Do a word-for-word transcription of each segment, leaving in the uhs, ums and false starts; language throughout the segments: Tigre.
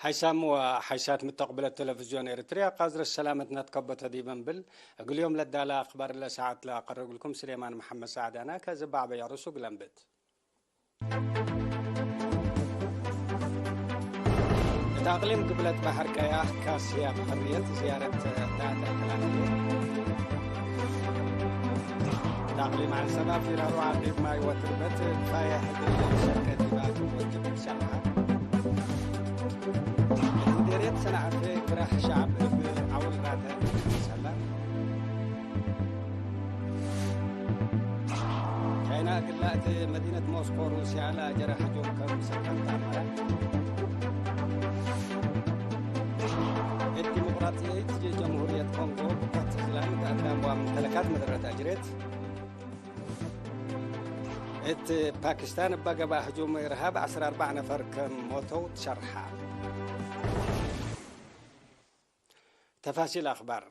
ሓይሳም ወሓይሳት ምተቅብለት ቴሌቪዝዮን ኤሪትርያ፣ ቃዝረት ሰላመትነ ትከበተ ዲብ እንብል፣ እግል ዮም ለዳለ አክባር ለሰዓት ለአቀርብልኩም ስሌማን መሐመድ ሰዕድ አነ። ከዚ በዐበይ አርሱ እግል አንብት። እት አቅሊም ግብለት በሐር ቀያሕ ካስ ህያብ ሕርየት ዝያረት ዳለ ተላልየ። እት አቅሊም ዐንሰባ ፊራሩ ዐዲድ ማይ ወትርበት ፋየሕ እግል ሸርቀ ዲባ ወጅብ ሸርሐ። እት ምዴርየት ሰንዐፌ ግራህ ሸዐብ እብ ዐውል ራተ ሰላ። ቻይና እግላ እት መዲነት ሞስኮ ሩስያ ለአጀረ ህጁም ከም ሰከምት አመረ። እት ዲሞቅራጥየት ጀምሁርየት ኮንጎ ብኮት እስላም እት አዳም ወአምተለካት መደረት አጅሬት። እት ፓኪስታን እበ ገብአ ህጁም ኢርሃብ ዐስር አርበዕ ነፈር ከም ሞተው ትሸርሐ። ተፋሲል አክባር።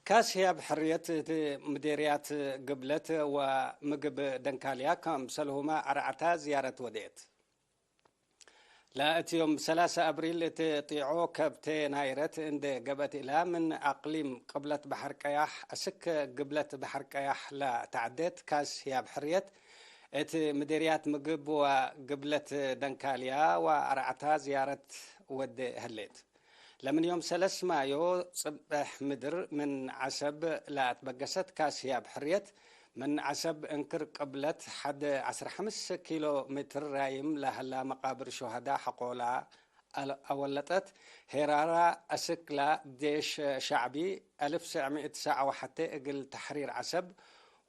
ካስ ህያብ ሕርየት እት ምዴርያት ግብለት ወምግብ ደንካልያ ከምሰልሁመ አርዐታ ዝያረት ወዴት። ለእት ዮም ሰላሰ አብሪል እት ጢዖ ከብቴ ናይረት እንዴ ገብአት እላ ምን አቅሊም ቅብለት በሐር ቀያሕ እስክ ግብለት በሐር ቀያሕ ለተዐዴት ካስ ህያብ ሕርየት እት ምዴርያት ምግብ ወግብለት ደንካልያ ወአርዐታ ዝያረት ወዴ ህሌት። ለምን ዮም ሰለስ ማዮ ጽብሕ ምድር ምን ዐሰብ ለአትበገሰት ካስ ህያብ ሕርየት፣ ምን ዐሰብ እንክር ቅብለት ሐድ ዐስር ሐምስ ኪሎ ሜትር ራይም ለሀላ መቃብር ሹሀዳ ሐቆላ አለ-፣ አወለጠት። ሄራራ አስክላ ዴሽ ሸዕቢ አልፍ ሰዕ ሚእት ሰዕ ወሐቴ እግል ተሕሪር ዐሰብ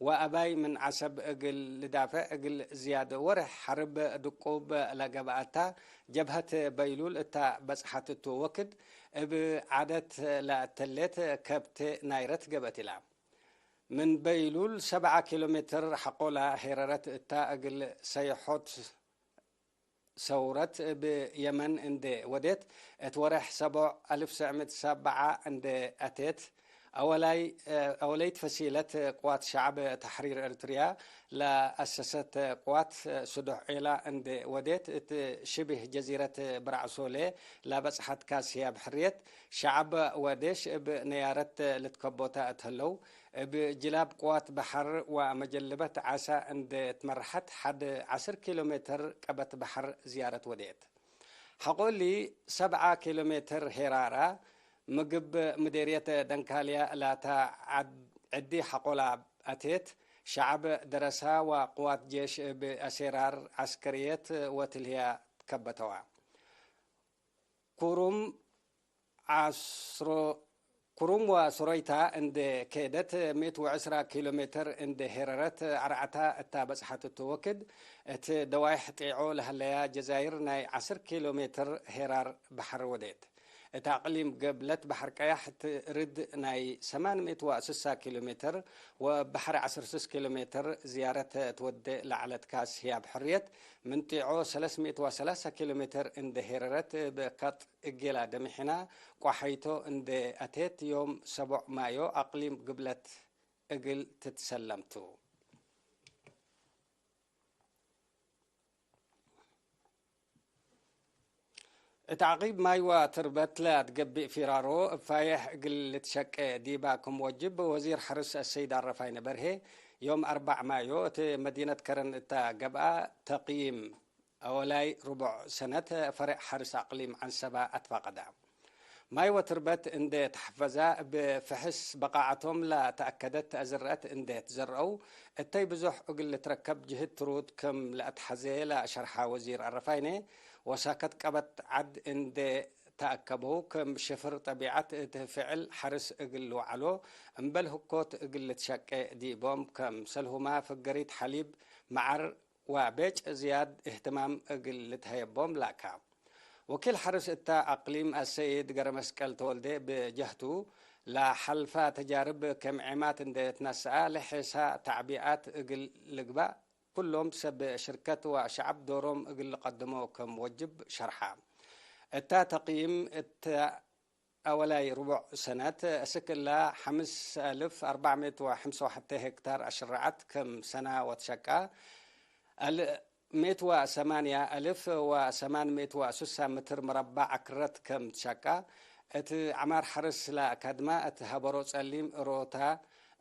ወአባይ ምን ዐሰብ እግል ልዳፍዕ እግል ዝያድ ወርሕ ሐርብ ድቁብ ለገብአታ ጀብሀት በይሉል እታ በጽሐት እቱ ወክድ፣ እብ ዓደት ለአተሌት ከብቴ ናይረት ገብአት ኢላ። ምን በይሉል ሰብዓ ኪሎ ሜትር ሐቆላ ሄረረት እታ እግል ሰይሖት ሰውረት እብ የመን እንዴ ወዴት፣ እት ወሬሕ ሰቦዕ አልፍ ሰዕ ምእት ሰብዓ እንዴ አቴት፣ አወላይ፣ አወለይት ፈሲለት ቅዋት ሸዕብ ተሕሪር ኤርትርያ ለአሰሰት ቅዋት ስዶሕ ዔላ እንዴ ወዴት፣ እት ሽቢህ ጀዚረት ብራዕሶሌ ለበጽሐት ካስ ህያብ ሕርየት፣ ሸዕብ ወዴሽ እብ ነያረት ልትከቦታ እት ህለው፣ እብ ጅላብ ቅዋት በሐር ወመጀልበት ዓሳ እንዴ ትመረሐት፣ ሐድ ዐስር ኪሎ ሜትር ቀበት በሐር ዝያረት ወዴት። ሐቆ እሊ፣ ሰብዓ ኪሎ ሜትር ሄራራ፣ ምግብ ምዴርየት ደንካልያ ላታ ዐድ-፣ ዕዲ ሐቆላ አቴት፣ ሸዕብ ደረሳ ወቅዋት ጄሽ እብ አሴራር ዐስከርየት ወትልህያ ትከበተዋ። ኩሩም ዐስሮ-፣ ኩሩም ወስሮይታ እንዴ ኬደት፣ ምእት ወዕስራ ኪሎ ሜትር እንዴ ሄረረት፣ አርዐታ እታ በጽሐት እቱ ወክድ፣ እት ደዋይሕ ጤዖ ለሀለያ ጀዛይር ናይ ዐስር ኪሎ ሜትር ሄራር በሐር ወዴት። እት አቅሊም ገብለት በሐር ቀያሕ ትርድ ናይ ሰማን ምእት ወስሳ ኪሎ ሜትር ወበሐር ዐስር ስስ ኪሎ ሜትር ዝያረት ትወዴ ለዐለት ካስ ህያብ ሕርየት፣ ምን ጢዖ ሰለስ ምእት ወሰላሳ ኪሎ ሜትር እንዴ ሄረረት፣ እብ ከጥ እጌላ ደሚሕና ቋሐይቶ እንዴ አቴት፣ ዮም ሰቦዕ ማዮ አቅሊም ግብለት እግል ትትሰለም ቱ። እት ዐቂብ ማይ ወትርበት ለአትገብእ ፊራሮ እብ ፋዬሕ እግል ልትሸቄ ዲባ ክም ወጅብ፣ ወዚር ሐርስ አሰይድ አረፋይነ በርሄ፣ ዮም አርበዕ ማዮ እት መዲነት ከረን እተ ገብአ ተቅዪም አወላይ ርቡዕ ሰነት ፈሬዕ ሐርስ አቅሊም ዐንሰባ አትፋቀዳ። ማይ ወትርበት እንዴ ተሐፈዛ፣ እብ ፍሕስ በቃዐቶም ለተአከደት አዝረአት እንዴ ትዘርአው፣ እተይ ብዞሕ እግል ልትረከብ ጅህድ ትሩድ ክም ለአትሐዜ ለሸርሐ ወዚር አረፋይኔ፣ ወሳከት ቀበት ዐድ እንዴ ተአከበው፣ ክም ሽፍር ጠቢዐት እት ፍዕል ሐርስ እግል ልውዐሎ፣ እምበል ህኮት እግል ልትሸቄ ዲቦም፣ ክም ሰልሁማ ፍገሪት ሐሊብ፣ መዓር፣ ወቤጭ ዝያድ እህትማም እግል ልትሀየቦም ላካ። ወኪል ሐርስ እተ አቅሊም አሰይድ ገረመስቀል ተወልዴ ብጀህቱ፣ ለሐልፋ ተጃርብ ክም ዔማት እንዴ ትነስአ ለሔሳ ተዕቢአት እግል ልግባእ፣ ኩሎም ሰብ ሽርከት ወሸዐብ ዶሮም እግል ልቀድሞ ክም ወጅብ ሸርሐ። እተ ተቅይም እተ አወላይ ርቡዕ ሰነት፣ እስክ እላ ሐምስ አልፍ አርበዕ ምእት ወሐምስ ወሐቴ ሄክታር አሽረዐት ክም ሰና ወትሸቃ፣ አል-፣ ምእት ወሰማንያ አልፍ ወሰማን ምእት ወስሳ ምትር መረባዕ ክረት ከም ትሸቃ፣ እት ዐማር ሐርስ ለአካድማ እት ሀበሮ ጸሊም እሮታ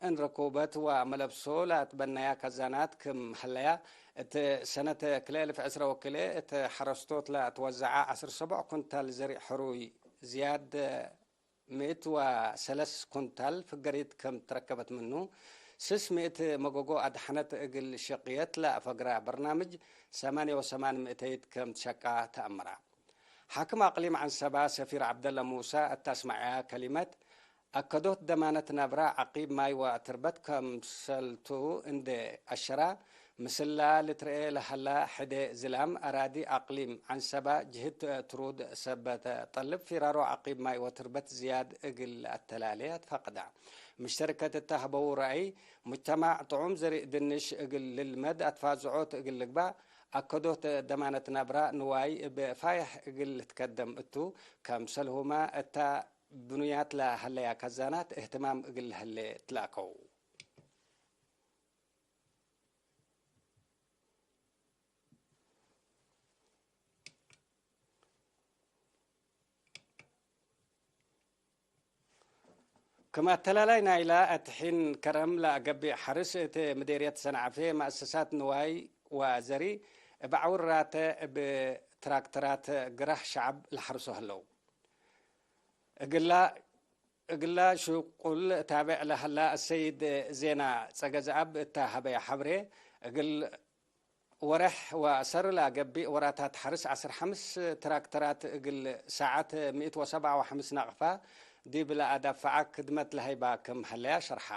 እንርኩበት ወመለብሶ ለአትበነያ ከዛናት ክም ሀለያ፣ እት ሰነት ክልኤ እልፍ ዕስረ ወክልኤ እት ሐረስቶት ለአትወዘዐ ዐስር ሰቦዕ ኩንታል ዘሪዕ ሕሩይ ዝያድ ምእት ወሰለስ ኩንታል ፍገሪት ከም ትረከበት ምኑ፣ ስስ ምእት መጎጎ አድሐነት እግል ሽቅየት ለአፈግራ በርናምጅ ሰማንያ ወሰማን ምእተይት ከም ትሸቃ ተአምራ። ሓክም አቅሊም ዐንሰባ ሰፊር ዐብደለ ሙሳ እት አስመዐያ ከሊመት፣ አከዶት ደማነት ናብራ ዐቂብ ማይ ወትርበት ከምሰልቱ እንዴ አሸራ፣ ምስላ ልትርኤ ለሀላ ሕዴ ዝላም አራዲ አቅሊም ዐንሰባ ጅህት ትሩድ ሰበት ጠልብ ፊራሮ ዐቂብ ማይ ወትርበት ዝያድ እግል ለአተላሌ አትፋቅዳ። ምሽተርከት እተ ሀበው ረአይ፣ ሙጅተማዕ ጥዑም ዘሪእ ድንሽ እግል ልልመድ አትፋዝዖት እግል ልግባእ፣ አከዶት ደማነት ናብራ ንዋይ እብ ፋይሕ እግል ልትከደም እቱ፣ ከምሰልሁመ እታ ብኑያት ለሀለያ ከዛናት እህትማም እግል ለሀሌ ትላከው። ክም አተላላይ ናይላ እት ሒን ከረም ለአገብእ ሐርስ እት ምዴርየት ሰንዓፌ መአሰሳት ንዋይ ወዘሪ እብ ዐውር ራተ እብ ትራክተራት ግራህ ሸዐብ ለሐርሶ ህለው። እግላ እግላ ሽቁል ታብዕ ለሀላ አሰይድ ዜና ጸገዝአብ እተ ሀበየ ሐብሬ፣ እግል ወሬሕ ወአሰር ለአገብእ ወራታት ሐርስ ዐስር ሐምስ ትራክተራት እግል ሳዐት ምእት ወሰብዓ ወሐምስ ናቅፋ ዲብ ለአዳፍዐ ክድመት ለሀይባ ክም ሀለያ ሸርሐ።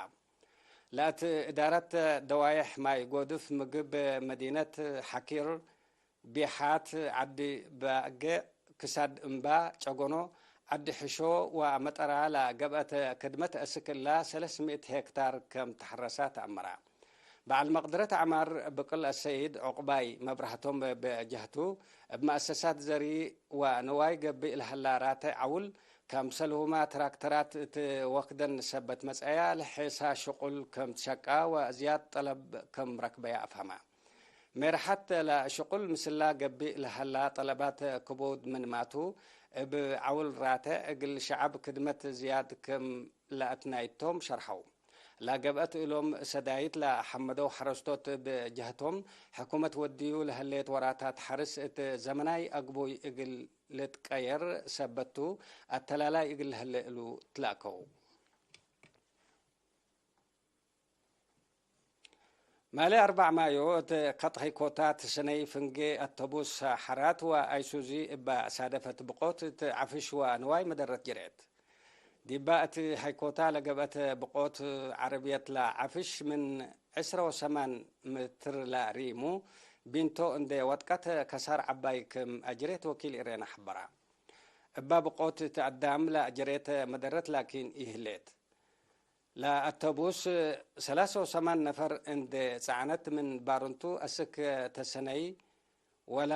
ለእት እዳረት ደዋዬሕ ማይ ጎድፍ ምግብ መዲነት ሐኪር፣ ቢሓት፣ ዐዲ ባጌዕ፣ ክሳድ እምባ፣ ጨጎኖ፣ ዐዲ ሕሾ ወመጠራ ለገብአት ክድመት እስክ እላ ሰለስ ምእት ሄክታር ከም ተሐረሳ ተአመረ። በዐል መቅደረት ዐማር ብቅል አሰይድ ዑቅባይ መብራህቶም እብ ጀህቱ፣ እብ መአሰሳት ዘሪ ወንዋይ ገብእ ለሀላ ራተ ዐውል፣ ከምሰልሁመ ትራክተራት እት ወክደን ሰበት መጽአያ ለሔሳ ሽቁል ከም ትሸቃ ወዝያድ ጠለብ ከም ረክበያ አፍሀመ። ሜርሐት ለሽቁል ምስላ ገብእ ለሀላ ጠለባት ክቡድ ምንማቱ፣ እብ ዐውል ራተ እግል ሸዐብ ክድመት ዝያድ ክም ለአትናይቶም ሸርሐው። ለገብአት እሎም ሰዳይት ለሐመደው ሐረስቶት እብ ጀህቶም፣ ሕኩመት ወድዩ ለህሌት ወራታት ሐርስ እት ዘመናይ አግቡይ እግል ልትቀየር ሰበቱ፣ አተላላይ እግል ለህሌ እሉ ትላከው። ማሌ አርበዕ ማዮ እት ከጥ ሀይኮታ ትሰነይ ፍንጌ አተቡስ ሐራት ወአይሱዚ እበ ሳደፈት ብቆት እት ዐፍሽ ወንዋይ መደረት ጅሬት። ዲባ እት ሀይኮታ ለገብአት ብቆት ዐረብየት ለዐፍሽ ምን ዕስረ ወሰማን ምትር ለሪሙ ቢንቶ እንዴ ወጥቀት ከሳር ዐባይ ክም አጅሬት ወኪል ኢሬና ሐበራ። እባ ብቆት እት አዳም ለአጅሬት መደረት ላኪን ኢህሌት። ለአተቡስ ሰላሰ ወሰማን ነፈር እንዴ ጸዕነት ምን ባርንቱ አስክ ተሰነይ ወለ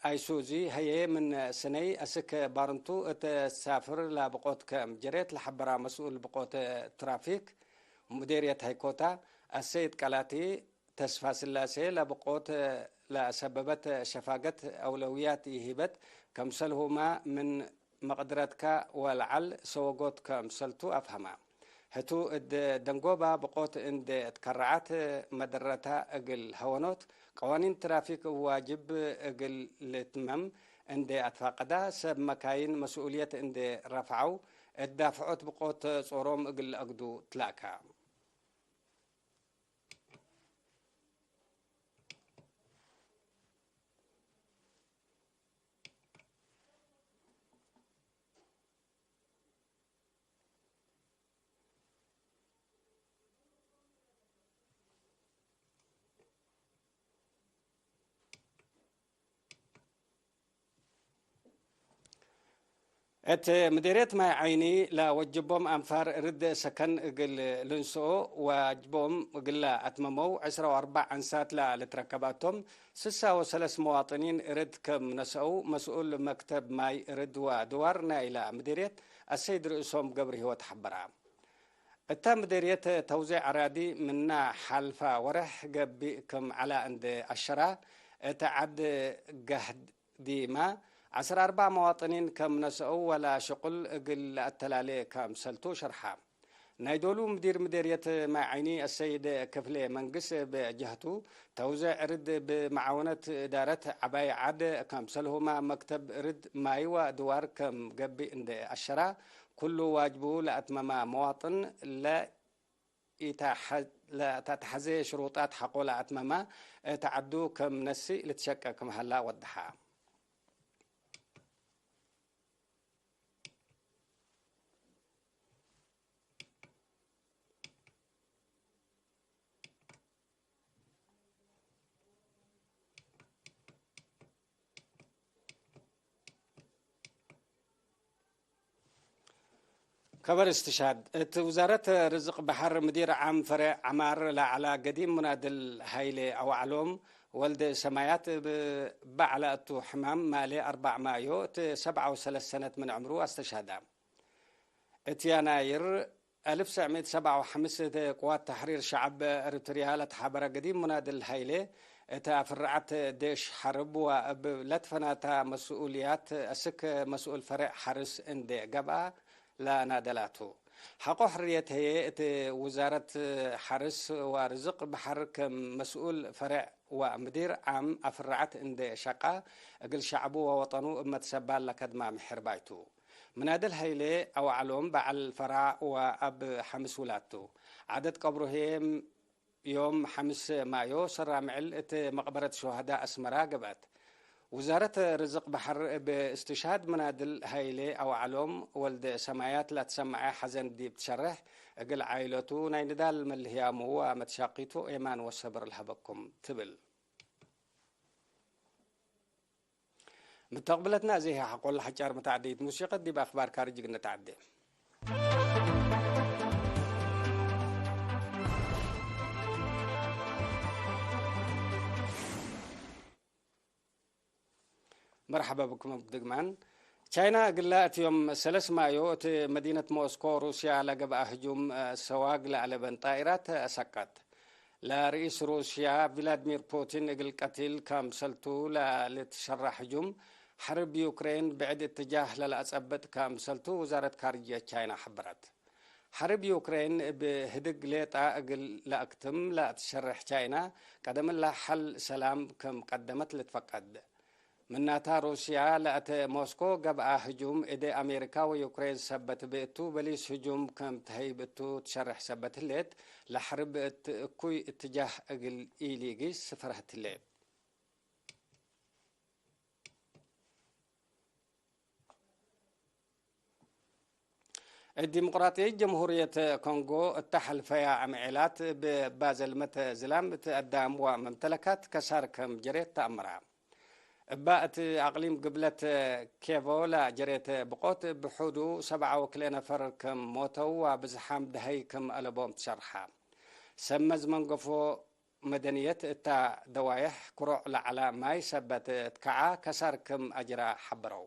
አይሱዚ ህዬ ምን ስነይ አስክ ባርንቱ እት ሳፍር ለብቆት ከም ጀሬት ለሐበራ መስኡል ብቆት ትራፊክ ሙዴርየት ሀይኮታ አሰይድ ቀላቲ ተስፋስላሴ ለብቆት ለሰበበት ሸፋገት አውለውያት ይሂበት፣ ከምሰልሁመ ምን መቅድረትከ ወለዐል ሰወጎት ከምሰልቱ አፍሀመ። ህቱ እት ደንጎባ ብቆት እንዴ ትከረዐት መደረታ እግል ሀወኖት፣ ቀዋኒን ትራፊክ እብ ዋጅብ እግል ልትመም እንዴ አትፋቀዳ፣ ሰብ መካይን መስኡልየት እንዴ ረፍዐው፣ እት ዳፍዖት ብቆት ጾሮም እግል ለአግዱ ትላካ። እት ምዴርየት ማይ ዐይኒ ለወጅቦም አንፋር ርድ ሰከን እግል ልንስኦ ዋጅቦም እግለ አትመመው ዕስራ ወአርበዕ አንሳት ለልትረከባቶም ስሳ ወሰለስ መዋጥኒን ርድ ክም ነስአው መስኡል መክተብ ማይ ርድ ወድዋር ናይለ ምዴርየት አሰይድ ርእሶም ገብረህይወት ሐበራ። እተ ምዴርየት ተውዜዕ አራዲ ምና ሐልፈ ወርሕ ገብእ ክም ዐለ እንዴ አሸራ፣ እት ዐድ ጋህዲማ ዐስር አርበዕ መዋጥኒን ከም ነስአው ወለ ሽቁል እግል ለአተላሌ ከምሰልቱ ሸርሐ። ናይ ዶሉ ምዲር ምዴርየት ማይ ዓይኒ አሰይድ ክፍሌ መንግስ እብ ጀህቱ፣ ተውዘዕ እርድ እብ መዓወነት እዳረት ዐባይ ዐድ ከምሰልሁመ መክተብ እርድ ማይ ወአድዋር ከም ገብእ እንዴ አሸራ፣ ኩሉ ዋጅቡ ለአትመመ መዋጥን ለኢተሐ-፣ ለተትሐዜ ሽሩጣት ሐቆ ለአትመመ እት ዐዱ ከም ነስእ ልትሸቄ ክም ሀላ ወደሐ። ከበር እስትሻድ እት ውዛረት ርዝቅ በሐር ምዲር ዓም ፈሬዕ ዐማር ለዐላ ገዲም ሙናድል ሀይሌ አውዓሎም ወልደ ሰማያት እብ በዐለ እቱ ሕማም ማሌ አርበዕ ማዮ እት ሰብዓ ወሰለስ ሰነት ምን ዕምሩ አስተሻዳ። እት ያናይር አልፍ ሰዕ ምእት ሰብዓ ወሐምስ እት ቅዋት ተሕሪር ሸዐብ ኤሪትርያ ለተሓበረ ገዲም ሙናድል ሀይሌ፣ እት አፍርዐት ዴሽ ሐርብ ወእብ ለትፈናታ መስኡልያት አስክ መስኡል ፈሬዕ ሐርስ እንዴ ገብአ ለናደላቱ። ሐቆ ሕርየት ህዬ እት ውዛረት ሐርስ ወርዝቅ በሐር ክም መስኡል ፈሬዕ ወምዲር ዓም አፍርዐት እንዴ ሸቃ፣ እግል ሸዕቡ ወወጠኑ እብ መትሰባል ለከድማ ምሕር ባይቱ። ምናድል ሀይሌ አውዓሎም በዐል ፈራዕ ወአብ ሐምስ ውላድ ቱ። ዐደት ቀብሩ ህዬ ዮም ሐምስ ማዮ ሰራምዕል እት መቅበረት ሹሀዳ አስመራ ገብአት። ውዛረት ርዝቅ በሐር እብ እስትሽሃድ ምናድል ሀይሌ አውዓሎም ወልደ ሰማያት ለትሰመዐ ሐዘን ዲብ ትሸሬሕ፣ እግል ዓኢለቱ ናይ ንዳል መልህያሙ ወመትሻቂቱ ኤማን ወሰብር ለሀበኩም ትብል። ምተቅብለትና፣ እዚ ሐቆለ ሐጫር መተዓደይት ሙሲቀት ዲብ አክባር ካርጅ እግል ነተዓዴ። መርሐባ ብኩም እብ ድግማን። ቻይና እግለ እት ዮም ሰለስ ማዮ እት መዲነት ሞስኮ ሩስያ ለገብአ ህጁም ሰዋግ ለአለበን ጣኢራት አሰቀት። ለርኢስ ሩስያ ቪላድሚር ፑቲን እግል ቀቲል ከምሰልቱ ለልትሸረሕ ህጁም፣ ሐርብ ዩክሬን ብዕድ እትጃህ ለለአጸብጥ ከምሰልቱ ውዛረት ካርጅየት ቻይና ሐበረት። ሐርብ ዩክሬን እብ ህድግ ሌጣ እግል ለአክትም ለአትሸርሕ ቻይና፣ ቀደምላ ሐል ሰላም ክም ቀደመት ልትፈቀድ። ምናታ ሩስያ ለአተ ሞስኮ ገብአ ህጁም እዴ አሜሪካ ወዩክሬን ሰበት ብእቱ በሊስ ህጁም ክም ተሀይብ እቱ ትሸርሕ ሰበት ህሌት፣ ለሐርብ እት እኩይ እትጃህ እግል ኢሊጊስ ፈርሀት ህሌት። እት ዲሞቅራጥያይት ጀምሁርየት ኮንጎ እተ ሐልፈያ አምዔላት እብ ባዘልመት ዝላም እት አዳም ወመምተለካት ከሳር ከም ጀሬት ተአምራ። እባ እት አቅሊም ግብለት ኬቮ ለጀሬት ብቆት እብ ሑዱ ሰብዓ ወክልኤ ነፈር ከም ሞተው ወብዝሓም ደሀይ ከም አለቦም ትሸርሓ። ሰመዝ መንገፎ መደንየት እታ ደዋይሕ ክሮዕ ለዐለ ማይ ሰበት እት ከዐ ከሳር ክም አጅራ ሐበረው።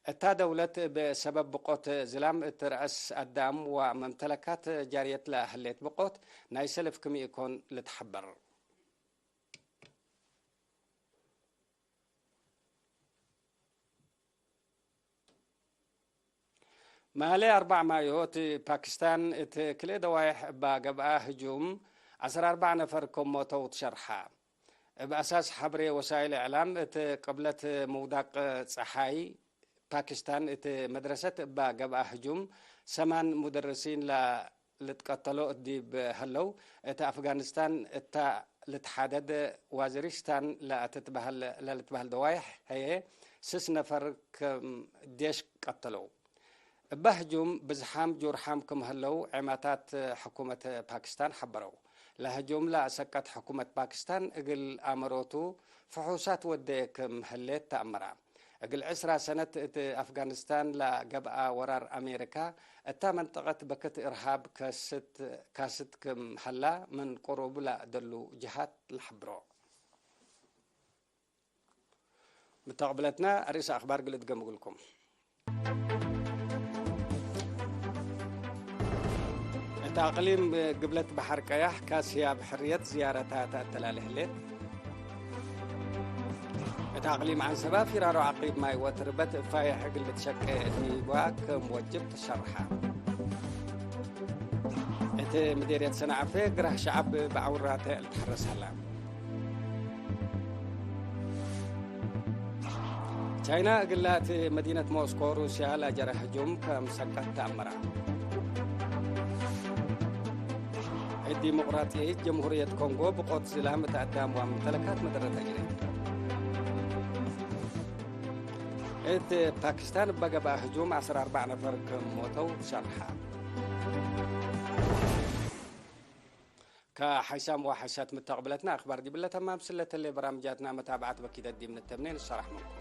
እታ ደውለት እብ ሰበብ ብቆት ዝላም እት ረአስ አዳም ወመምተለካት ጃርየት ለህሌት ብቆት ናይ ሰልፍ ክም ኢኮን ልትሐበር። ማሌ አርበዕ ማዮ እት ፓኪስታን እት ክልኤ ደዋይሕ እባ ገብአ ህጁም ዐስር አርበዕ ነፈር ክም ሞተው ትሸርሐ። እብ አሳስ ሐብሬ ወሳይል እዕላም እት ቅብለት ምውዳቅ ጸሓይ ፓኪስታን እት መድረሰት እባ ገብአ ህጁም ሰማን ሙደርሲን ለ ልትቀተሎ እት ዲብ ሀለው፣ እት አፍጋኒስታን እተ ልትሓደድ ዋዚሪስታን ለትትበህል፣ ለልትበህል ደዋይሕ ህዬ፣ ስስ ነፈር ክም ዴሽ ቀተለው። እበ ህጁም ብዝሓም ጁርሓም ክም ህለው ዔማታት ሕኩመት ፓኪስታን ሐበረው። ለህጁም ለአሰቀት ሕኩመት ፓኪስታን እግል አመሮቱ ፍሑሳት ወዴ ክም ህሌት ተአመራ። እግል ዕስራ ሰነት እት አፍጋኒስታን ለገብአ ወራር አሜሪካ፣ እታ መንጠቀት በክት እርሃብ ከስት፣ ካስት ክም ሀላ ምን ቅሩብ ለደሉ ጅሃት ለሐብሮ። ምተቅብለትና ርእሰ አክባር እግል እድገም እግልኩም። እት አቅሊም ግብለት በሐር ቀያሕ ካስ ህያብ ሕርየት ዝያረታ ተአተላሌ ህሌት። እት አቅሊም ዐንሰበ ፊራሮ ዐቂብ ማይ ወትርበት እፋየሕ እግል ልትሸቄ ዲብዋ ክም ወጅብ ተሸርሐ። እት ምዴርየት ሰንዐፈ ግራህ ሸዐብ በዐውራተ ልትሐረስ ሀላ። ቻይና እግላት መዲነት ሞስኮ ሩስያ ለጀረ ህጁም ከም ሰቀት ተአመረ። እት ዲሞቅራጥየት ጀምሁርየት ኮንጎ ብቆት ዝላም እት አዳም ወሙምተለካት መደረት አጅሬት። እት ፓኪስታን እበ ገብአ ህጁም ዐስር አርበዕ ነፈር ክም ሞተው ሸርሐ። ከሐይሳም ወሐይሳት ምተቅብለትነ አክባር ዲብለ ተማም ስለተሌ በራምጃትነ መታብዐት ወኪደት ዲብ ንተምኔ ንሰራሕ ምንኩም።